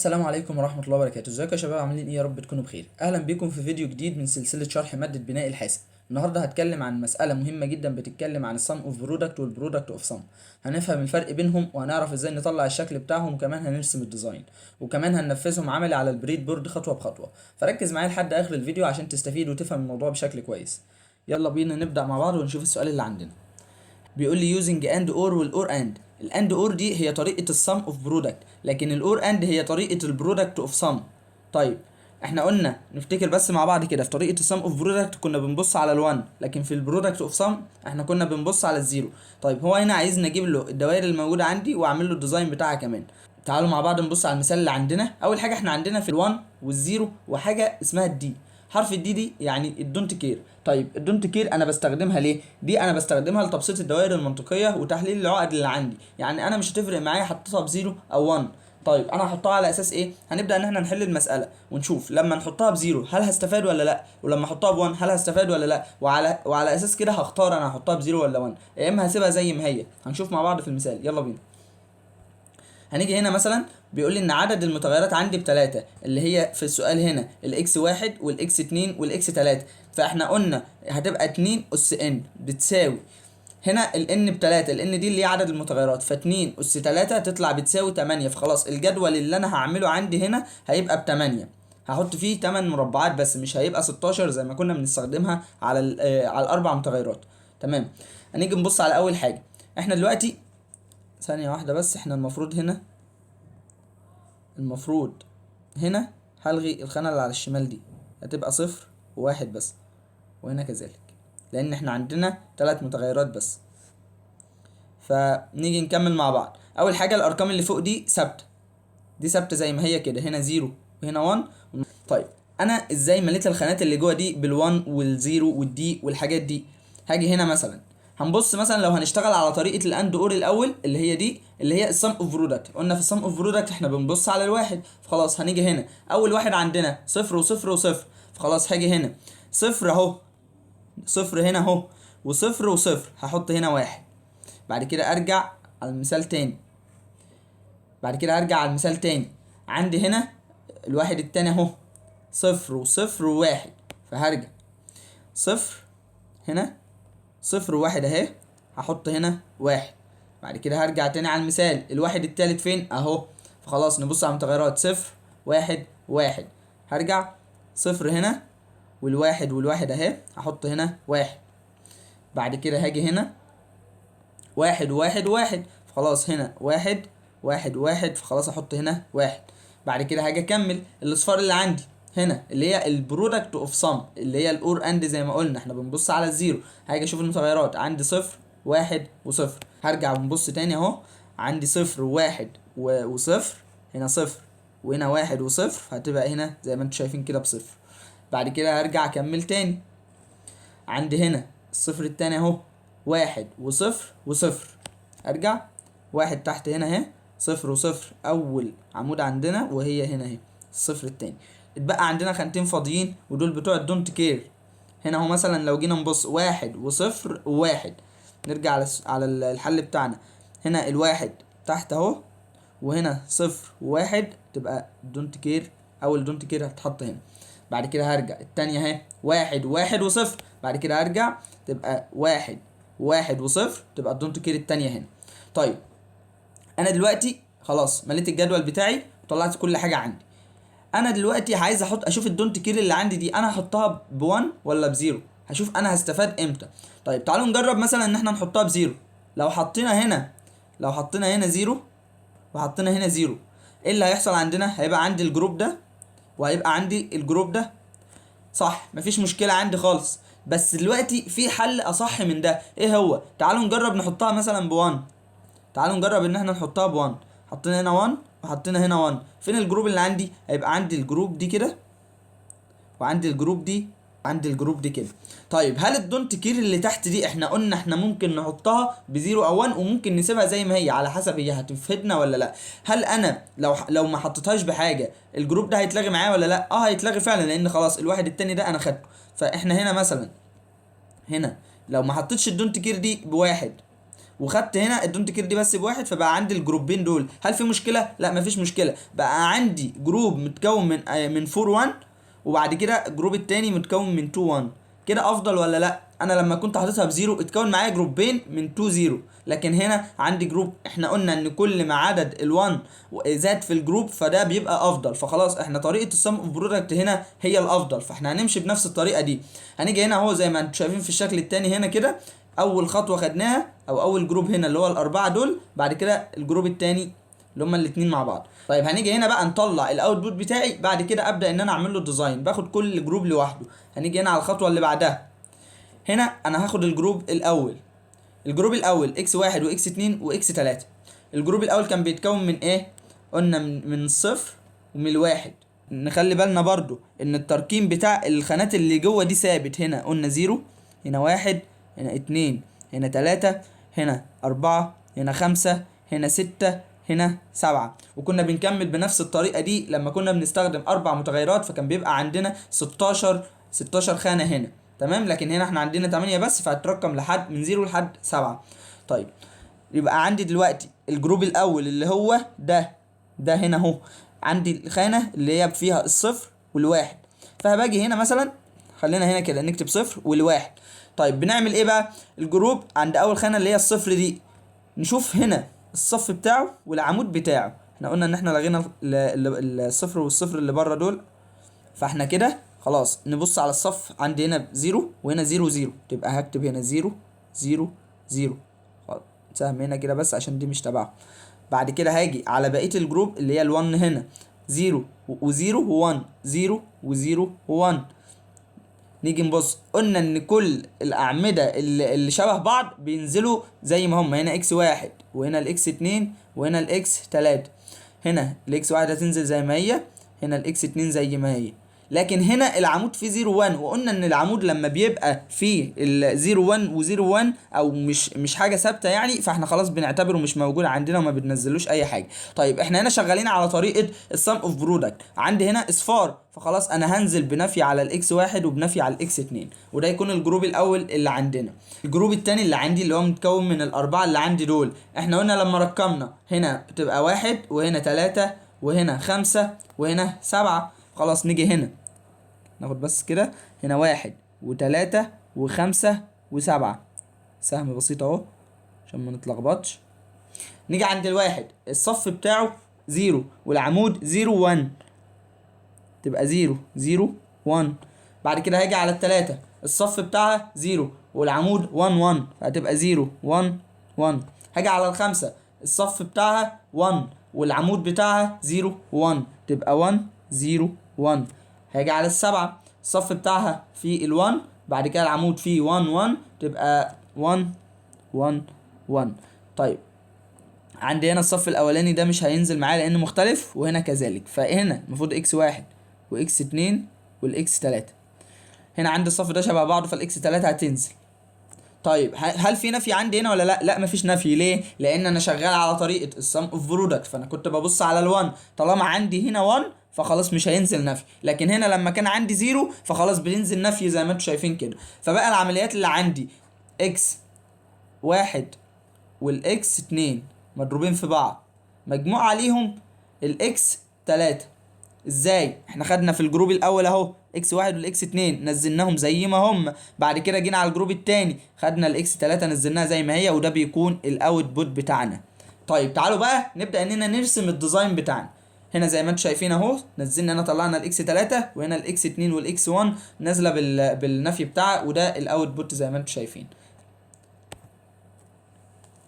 السلام عليكم ورحمة الله وبركاته. ازيكم يا شباب؟ عاملين ايه؟ يا رب تكونوا بخير. اهلا بيكم في فيديو جديد من سلسلة شرح مادة بناء الحاسب. النهارده هتكلم عن مسألة مهمة جدا بتتكلم عن ال sum of product وال product of sum. هنفهم الفرق بينهم وهنعرف ازاي نطلع الشكل بتاعهم، وكمان هنرسم ال design، وكمان هننفذهم عملي على ال breadboard خطوة بخطوة. فركز معايا لحد اخر الفيديو عشان تستفيد وتفهم الموضوع بشكل كويس. يلا بينا نبدأ مع بعض ونشوف السؤال اللي عندنا. بيقول لي using and or وال or and. ال and or دي هي طريقه ال sum of product، لكن ال or and هي طريقه ال product of sum. طيب، احنا قلنا، نفتكر بس مع بعض كده، في طريقه ال sum of product كنا بنبص على ال1، لكن في ال product of sum احنا كنا بنبص على ال zero. طيب، هو هنا عايزني اجيب له الدوائر الموجودة عندي واعمل له ال design بتاعها كمان. تعالوا مع بعض نبص على المثال اللي عندنا. اول حاجة احنا عندنا في ال1 وال zero وحاجه اسمها ال D. حرف ال D دي يعني ال don't care. طيب، ال don't care انا بستخدمها ليه؟ دي انا بستخدمها لتبسيط الدوائر المنطقية وتحليل العقد اللي عندي، يعني انا مش هتفرق معايا حطيتها ب zero او 1. طيب، انا هحطها على اساس ايه؟ هنبدا ان احنا نحل المسالة ونشوف لما نحطها ب zero هل هستفاد ولا لا، ولما احطها ب1 هل هستفاد ولا لا، وعلى اساس كده هختار انا هحطها ب zero ولا 1، يا اما هسيبها زي ما هي. هنشوف مع بعض في المثال. يلا بينا. هنيجي هنا مثلا، بيقول لي ان عدد المتغيرات عندي بتلاتة، اللي هي في السؤال هنا ال X 1 وال X 2 وال X 3. فاحنا قلنا هتبقى 2 اس n بتساوي، هنا ال n بتلاتة، ال n دي اللي هي عدد المتغيرات، فاتنين اس 3 تطلع بتساوي 8. فخلاص، الجدول اللي انا هعمله عندي هنا هيبقى ب8، هحط فيه 8 مربعات بس، مش هيبقى 16 زي ما كنا بنستخدمها على الاربع متغيرات. تمام، هنيجي نبص على اول حاجة. احنا دلوقتي، ثانية واحدة بس، احنا المفروض هنا هلغي الخانة اللي على الشمال دي، هتبقى صفر وواحد بس، وهنا كذلك، لان احنا عندنا ثلاث متغيرات بس. فنيجي نكمل مع بعض. اول حاجة الارقام اللي فوق دي ثابتة، دي ثابتة زي ما هي كده، هنا 0 وهنا 1. طيب، انا ازاي مليت الخانات اللي جوه دي بال1 وال0 وال D والحاجات دي؟ هاجي هنا مثلا، هنبص مثلا لو هنشتغل على طريقه ال and or الاول، اللي هي دي، اللي هي ال sum of product. قلنا في ال sum of product احنا بنبص على الواحد. فخلاص، هنيجي هنا، اول واحد عندنا صفر وصفر وصفر. فخلاص، هاجي هنا، صفر اهو، صفر هنا اهو، وصفر وصفر، هحط هنا واحد. بعد كده ارجع على المثال تاني. بعد كده ارجع على المثال تاني، عندي هنا الواحد التاني اهو، صفر وصفر وواحد. فهرجع صفر هنا، صفر وواحد اهي، هحط هنا واحد. بعد كده هرجع تاني على المثال، الواحد التالت فين؟ اهو. فخلاص، نبص على المتغيرات، صفر، واحد، واحد. هرجع صفر هنا، والواحد والواحد اهي، هحط هنا واحد. بعد كده هاجي هنا، واحد، واحد، واحد. فخلاص، هنا واحد، واحد، واحد، فخلاص احط هنا واحد. بعد كده هاجي اكمل الاصفار اللي عندي هنا، اللي هي ال product of sum، اللي هي ال or and. زي ما قلنا احنا بنبص على ال zero. هاجي اشوف المتغيرات، عندي صفر، واحد وصفر. هرجع ونبص تاني اهو، عندي صفر وواحد وصفر، هنا صفر وهنا واحد وصفر، هتبقى هنا زي ما انتم شايفين كده بصفر. بعد كده هرجع اكمل تاني، عندي هنا الصفر التاني اهو، واحد وصفر وصفر. ارجع واحد تحت هنا اهي، صفر وصفر اول عمود عندنا، وهي هنا اهي الصفر التاني. اتبقى عندنا خانتين فاضيين، ودول بتوع ال don't care. هنا اهو مثلا لو جينا نبص، واحد وصفر وواحد. نرجع على الحل بتاعنا، هنا الواحد تحت اهو، وهنا صفر وواحد، تبقى don't care، اول don't care هتتحط هنا. بعد كده هرجع التانية اهي، واحد، واحد وصفر. بعد كده هرجع، تبقى واحد، واحد وصفر، تبقى ال don't care التانية هنا. طيب، انا دلوقتي خلاص مليت الجدول بتاعي وطلعت كل حاجة عندي. انا دلوقتي عايز احط، اشوف ال don't care اللي عندي دي انا هحطها ب1 ولا ب zero، هشوف انا هستفاد امتى. طيب، تعالوا نجرب مثلا ان احنا نحطها ب zero. لو حطينا هنا zero وحطينا هنا zero، ايه اللي هيحصل عندنا؟ هيبقى عندي ال group ده وهيبقى عندي ال group ده، صح؟ مفيش مشكلة عندي خالص. بس دلوقتي في حل اصح من ده، ايه هو؟ تعالوا نجرب نحطها مثلا ب1. تعالوا نجرب ان احنا نحطها ب1. حطينا هنا 1 وحطينا هنا 1. فين ال group اللي عندي؟ هيبقى عندي ال group دي كده، وعندي ال group دي، عندي ال group دي كده. طيب، هل ال don't care اللي تحت دي، احنا قلنا احنا ممكن نحطها ب zero او 1 وممكن نسيبها زي ما هي على حسب هي هتفيدنا ولا لا. هل انا لو ما حطيتهاش بحاجة ال group ده هيتلغي معايا ولا لا؟ اه، هيتلغي فعلا، لان خلاص الواحد التاني ده انا خدته. فاحنا هنا مثلا، هنا لو ما حطيتش ال don't care دي بواحد وخدت هنا ال don't care دي بس بواحد، فبقى عندي ال group ين دول. هل في مشكله؟ لا، مفيش مشكله. بقى عندي group متكون من 4 1، وبعد كده ال group التاني متكون من 2 1. كده افضل ولا لا؟ انا لما كنت حاططها ب zero اتكون معايا group ين من 2 0، لكن هنا عندي group. احنا قلنا ان كل ما عدد ال1 زاد في ال group فده بيبقى افضل، فخلاص احنا طريقه ال sum of product هنا هي الافضل، فاحنا هنمشي بنفس الطريقة دي. هنيجي هنا اهو زي ما انتم شايفين في الشكل التاني هنا كده، اول خطوة خدناها او اول group هنا اللي هو الاربعة دول، بعد كده ال group التاني اللي هما الاثنين مع بعض. طيب، هنيجي هنا بقى نطلع ال output بتاعي، بعد كده ابدا ان انا اعمل له design، باخد كل group لوحده. هنيجي هنا على الخطوة اللي بعدها. هنا انا هاخد ال group الاول، ال group الاول X واحد و X اتنين و X تلاتة. ال group الاول كان بيتكون من ايه؟ قلنا من الصفر ومن الواحد. نخلي بالنا برضو ان الترقيم بتاع الخانات اللي جوه دي ثابت. هنا قلنا zero، هنا واحد، هنا اتنين، هنا تلاتة، هنا أربعة، هنا خمسة، هنا ستة، هنا سبعة. وكنا بنكمل بنفس الطريقة دي لما كنا بنستخدم أربع متغيرات، فكان بيبقى عندنا 16 خانة هنا، تمام؟ لكن هنا احنا عندنا 8 بس، فهترقم لحد من 0 لحد 7. طيب، يبقى عندي دلوقتي ال group الاول اللي هو ده هنا اهو، عندي الخانة اللي هي فيها الصفر والواحد، فهباجي هنا مثلا، خلينا هنا كده نكتب صفر والواحد. طيب، بنعمل ايه بقى؟ ال group عند اول خانه اللي هي الصفر دي، نشوف هنا الصف بتاعه والعمود بتاعه. احنا قلنا ان احنا لغينا الصفر والصفر اللي بره دول، فاحنا كده خلاص نبص على الصف، عندي هنا zero وهنا zero zero، تبقى هكتب هنا zero zero zero، خلاص، سهم هنا كده بس عشان دي مش تبعه. بعد كده هاجي على بقية ال group اللي هي ال1 هنا، zero و zero و1، zero و zero و1. نيجي نبص، قلنا ان كل الاعمدة اللي شبه بعض بينزلوا زي ما هم. هنا X واحد وهنا ال X اتنين وهنا ال X تلاتة. هنا ال X واحد هتنزل زي ما هي، هنا ال X اتنين زي ما هي، لكن هنا العمود فيه 0 1، وقلنا ان العمود لما بيبقى فيه ال 0 1 و 0 1 او مش حاجة ثابتة يعني، فاحنا خلاص بنعتبره مش موجود عندنا وما بننزلوش اي حاجه. طيب، احنا هنا شغالين على طريقه ال sum of product، عندي هنا اصفار، فخلاص انا هنزل بنفي على ال X واحد وبنفي على ال X اتنين، وده يكون ال group الاول اللي عندنا. ال group التاني اللي عندي اللي هو متكون من الاربعة اللي عندي دول، احنا قلنا لما رقمنا هنا تبقى واحد وهنا تلاتة وهنا خمسة وهنا سبعة. خلاص، نيجي هنا ناخد بس كده هنا واحد وتلاتة وخمسة وسبعة، سهم بسيط اهو عشان ما نتلخبطش. نيجي عند الواحد، الصف بتاعه zero والعمود zero one، تبقى zero zero one. بعد كده هاجي على التلاتة، الصف بتاعها zero والعمود one one، فهتبقى zero one one. هاجي على الخمسة، الصف بتاعها 1 والعمود بتاعها 0 1، تبقى 1 0 1. هاجي على السبعة، الصف بتاعها في ال1، بعد كده العمود فيه 1 1، تبقى 1 1 1. طيب، عندي هنا الصف الاولاني ده مش هينزل معايا لانه مختلف، وهنا كذلك، فهنا المفروض X واحد و X اتنين وال X تلاتة. هنا عندي الصف ده شبه بعضه، فال X تلاتة هتنزل. طيب، هل في نفي عندي هنا ولا لا؟ لا، مفيش نفي. ليه؟ لان انا شغال على طريقه ال sum of product، فانا كنت ببص على ال1، طالما عندي هنا 1 فخلاص مش هينزل نفي، لكن هنا لما كان عندي 0 فخلاص بينزل نفي زي ما انتم شايفين كده. فبقى العمليات اللي عندي X واحد وال X اتنين مضروبين في بعض، مجموع عليهم ال X تلاتة. ازاي؟ احنا خدنا في ال group الاول اهو X واحد وال X اتنين نزلناهم زي ما هم، بعد كده جينا على ال group التاني خدنا ال X تلاتة نزلناها زي ما هي، وده بيكون ال output بتاعنا. طيب، تعالوا بقى نبدا اننا نرسم ال design بتاعنا. هنا زي ما انتم شايفين اهو، نزلنا هنا طلعنا ال X 3، وهنا ال X 2 وال X 1 نازله بالنفي بتاعها، وده ال output زي ما انتم شايفين.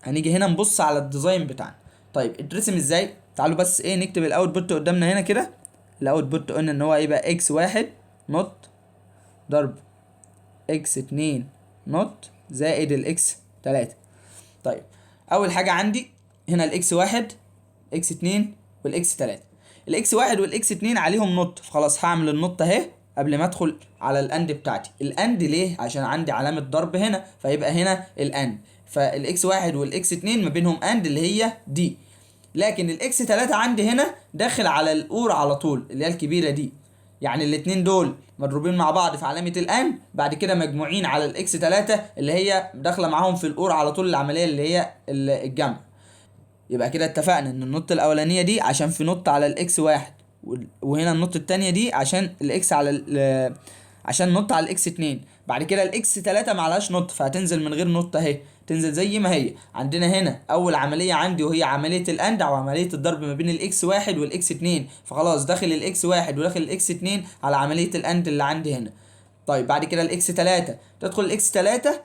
هنيجي هنا نبص على ال design بتاعنا. طيب، اترسم ازاي؟ تعالوا بس ايه نكتب ال output قدامنا هنا كده. ال output قلنا ان هو هيبقى X واحد not ضرب X اتنين not زائد ال X تلاتة. طيب، اول حاجة عندي هنا ال X واحد، X اتنين، وال X تلاتة. ال X واحد وال X اتنين عليهم not، فخلاص هعمل ال not اهي قبل ما ادخل على ال and بتاعتي. ال and ليه؟ عشان عندي علامة ضرب هنا، فيبقى هنا ال and، فال X واحد وال X اتنين ما بينهم and اللي هي دي. لكن ال X 3 عندي هنا داخل على ال or على طول اللي هي الكبيرة دي. يعني الاتنين دول مضروبين مع بعض في علامة ال and، بعد كده مجموعين على ال X 3 اللي هي داخلة معاهم في ال or على طول، العملية اللي هي الجمع. يبقى كده اتفقنا ان ال not الاولانية دي عشان في not على ال X 1، وهنا ال not التانية دي عشان ال X على عشان not على ال X 2. بعد كده ال X 3 معلهاش not، فهتنزل من غير not اهي، تنزل زي ما هي. عندنا هنا اول عملية عندي وهي عملية ال and او عملية الضرب ما بين ال X 1 وال X 2، فخلاص داخل ال X 1 وداخل ال X 2 على عملية ال and اللي عندي هنا. طيب بعد كده ال X 3 تدخل ال X 3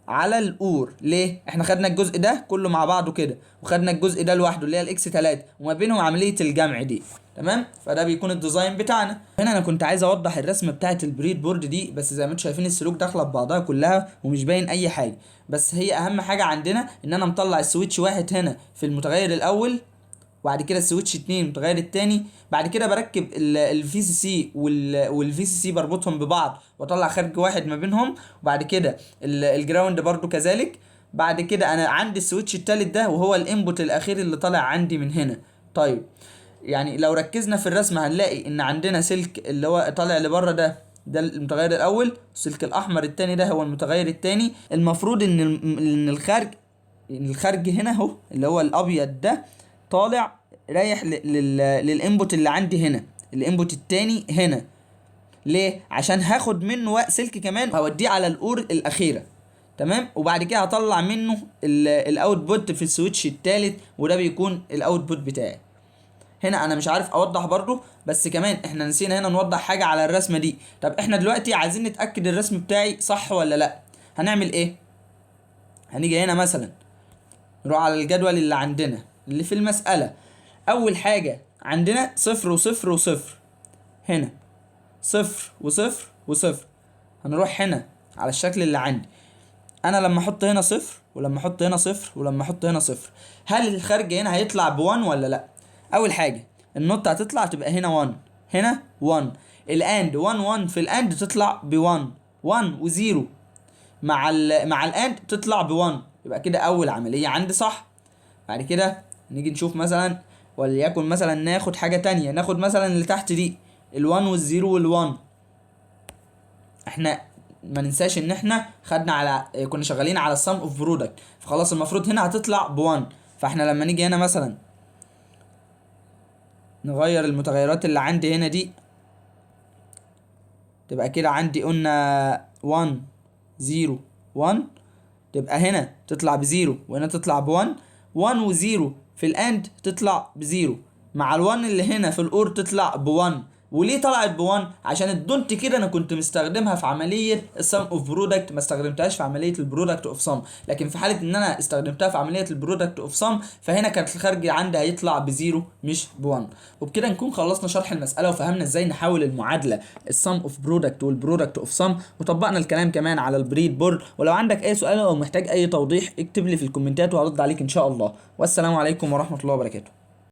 على ال or. ليه؟ احنا خدنا الجزء ده كله مع بعضه كده، وخدنا الجزء ده لوحده اللي هي ال X 3، وما بينهم عملية الجمع دي. تمام؟ فده بيكون ال design بتاعنا. هنا انا كنت عايز اوضح الرسمة بتاعه ال breadboard دي، بس زي ما انتم شايفين السلوك داخله ببعضها كلها ومش باين اي حاجة. بس هي اهم حاجة عندنا ان انا مطلع ال switch 1 هنا في المتغير الاول، وبعد كده ال switch 2 المتغير التاني، بعد كده بركب ال VCC وال VCC بربطهم ببعض واطلع خارج واحد ما بينهم، وبعد كده ال ground برضو كذلك. بعد كده انا عندي ال switch التالت ده وهو ال input الاخير اللي طالع عندي من هنا. طيب يعني لو ركزنا في الرسمة هنلاقي ان عندنا سلك اللي هو طالع لبره ده، ده المتغير الاول، السلك الاحمر التاني ده هو المتغير التاني. المفروض ان الخارج هنا اهو اللي هو الابيض ده طالع رايح لل input اللي عندي هنا، ال input التاني هنا. ليه؟ عشان هاخد منه سلك كمان هوديه على ال or الاخيرة. تمام؟ وبعد كده هطلع منه ال output في ال switch التالت، وده بيكون ال output بتاعي. هنا انا مش عارف اوضح برضو، بس كمان احنا نسينا هنا نوضح حاجة على الرسمة دي. طب احنا دلوقتي عايزين نتاكد الرسم بتاعي صح ولا لا. هنعمل ايه؟ هنيجي هنا مثلا نروح على الجدول اللي عندنا اللي في المسألة. أول حاجة عندنا 0 و0 و0، هنا 0 و0 و0. هنروح هنا على الشكل اللي عندي، أنا لما أحط هنا 0 ولما أحط هنا 0 ولما أحط هنا 0، هل الخارج هنا هيطلع ب1 ولا لأ؟ أول حاجة ال not هتطلع تبقى هنا 1، هنا 1، ال and 1 1 في ال and تطلع ب1، 1 و0 مع ال and تطلع ب1. يبقى كده أول عملية عندي صح. بعد كده نيجي نشوف مثلا، وليكن مثلا ناخد حاجة تانية، ناخد مثلا اللي تحت دي ال1 وال0 وال1. احنا ما ننساش ان احنا خدنا على كنا شغالين على ال sum of product، فخلاص المفروض هنا هتطلع ب1. فاحنا لما نيجي هنا مثلا نغير المتغيرات اللي عندي هنا دي، تبقى كده عندي قلنا 1 0 1، تبقى هنا تطلع ب zero وهنا تطلع ب1. 1 و0 في ال and تطلع ب zero، مع ال1 اللي هنا في ال or تطلع ب1. وليه طلعت ب1؟ عشان ال don't care انا كنت مستخدمها في عملية ال sum of product، ما استخدمتهاش في عملية ال product of sum. لكن في حاله ان انا استخدمتها في عملية ال product of sum، فهنا كانت الخارج عندي هيطلع ب zero مش ب1. وبكده نكون خلصنا شرح المسالة وفهمنا ازاي نحول المعادلة ال sum of product وال product of sum، وطبقنا الكلام كمان على ال breadboard. ولو عندك اي سؤال او محتاج اي توضيح اكتب لي في الكومنتات وهرد عليك ان شاء الله. والسلام عليكم ورحمة الله وبركاته.